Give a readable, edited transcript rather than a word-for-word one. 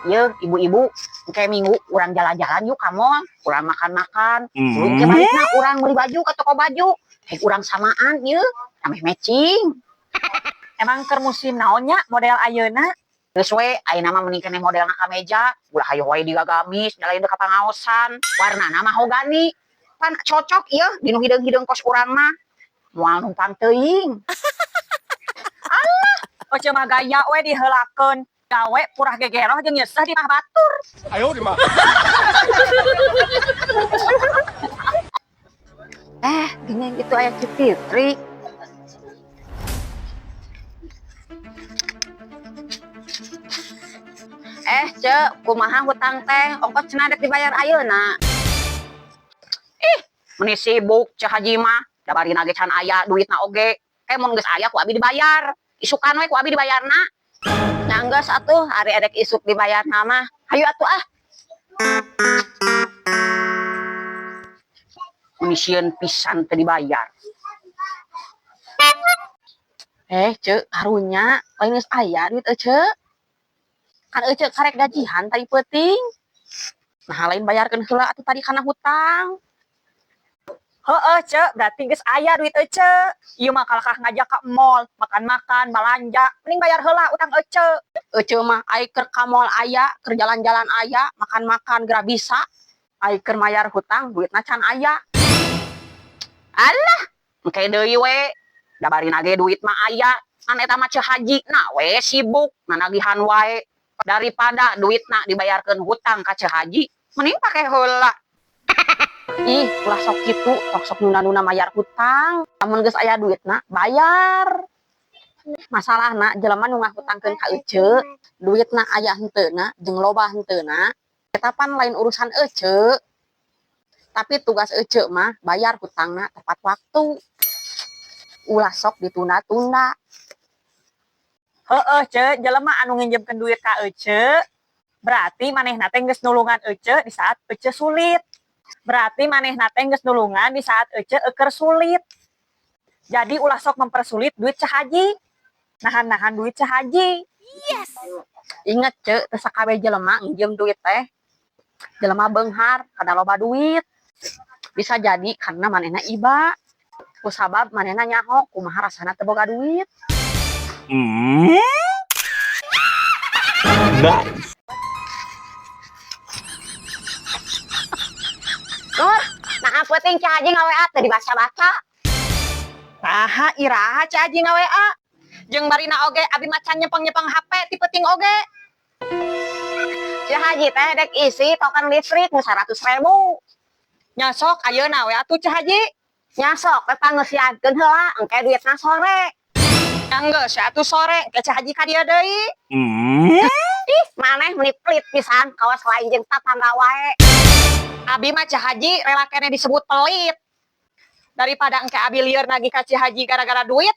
Ye, ibu-ibu, kayak minggu urang jalan-jalan yuk ka mall, urang makan-makan. Belum ke balikna urang beli baju ke toko baju. Urang samaan ye, ameh matching. Emang keur musim naonnya model ayeuna? Geus we, ayeuna mah mending keneh modelna kameja, ulah hayoh wae digagamis, da lain deuk kapangaosan. Warnana mahogani. Pan cocok ieu dinu hideung-hideung kos urang mah. Moal numpang teuing. Ece mah gaya we diheulakeun. Gawe purah gegeroh jeung nyeseh di mah batur. 哎呦我的妈！ Gini gitu aya Ceu Fitri. Ceu, kumaha hutang teh? Ongkos cenah dek dibayar ayeuna. Ih, meni sibuk Ceu Haji mah. Da barina ge can aya duitna oge. Mun geus aya ku abi dibayar. Isukan we ku abi dibayarna. Nya geus atuh, ari erek isuk dibayarna mah. Hayu atuh ah. Meni sieun pisan teu dibayar. Ceu, karunya lain geus aya duit ece. Kan ece karek gajihan tadi peuting. Nah, lain bayarkeun heula atuh tadi kana hutang. Heeh, Ceu, berarti geus aya duit ece. Ieu mah kalakah ngajak ka mall, makan-makan, balanja, mending bayar heula utang ece. Ece mah ai keur ka mall aya, keur jalan-jalan aya, makan-makan geura bisa. Ai keur mayar hutang duitna can aya. Alah, engke deui we. Da barina ge duit mah aya. Ngan eta mah Ceu Haji na we sibuk nanagihan wae. Daripada duitna dibayarkeun hutang ka Ceu Haji, mending pake heula. Ih, ulah sok kitu, tok sok nunda-nunda mayar hutang. Lamun geus aya duitna, bayar. Masalahna jelema nu ngahutangkeun ka ece, duitna aya henteuna jeung loba henteuna, eta pan lain urusan ece. Tapi tugas ece mah bayar hutangna tepat waktu. Ulah sok ditunda-tunda. Heeh, Ceu, jelema anu nginjemkeun duit ka ece, berarti manehna teh geus nulungan ece di saat ece sulit. Berarti manehna teh geus nulungan di saat ece eueuh sulit. Jadi ulah sok mempersulit duit Ceu Haji. Nahan-nahan duit Ceu Haji. Ingat, Ceu, teu sakabeh jelema nginjem duit teh jelema beunghar kada loba duit. Bisa jadi karena manehna iba. Kusabab manehna nyaho kumaha rasana teu boga duit. Nice. Nur, nah peuting Ceu Haji nga-WA teu dibaca-baca. Naha iraha Ceu Haji nga-WA. Jeung barina oge abi macan nyepeng-nyepeng HP ti peuting oge. Ceu Haji teh dek isi token listrik nu 100.000. Nya sok ayeuna we atuh Ceu Haji. Nya sok we pangeusiankeun heula engke duitna sore. Nya geus atuh sore engke Ceu Haji ka dieu deui. Ih, maneh meni pelit pisan kawas lain jeung tatangga wae. Abi mah Ceu Haji rela keneh disebut pelit. Daripada engke abi lieur nagih ka Ceu Haji gara-gara duit,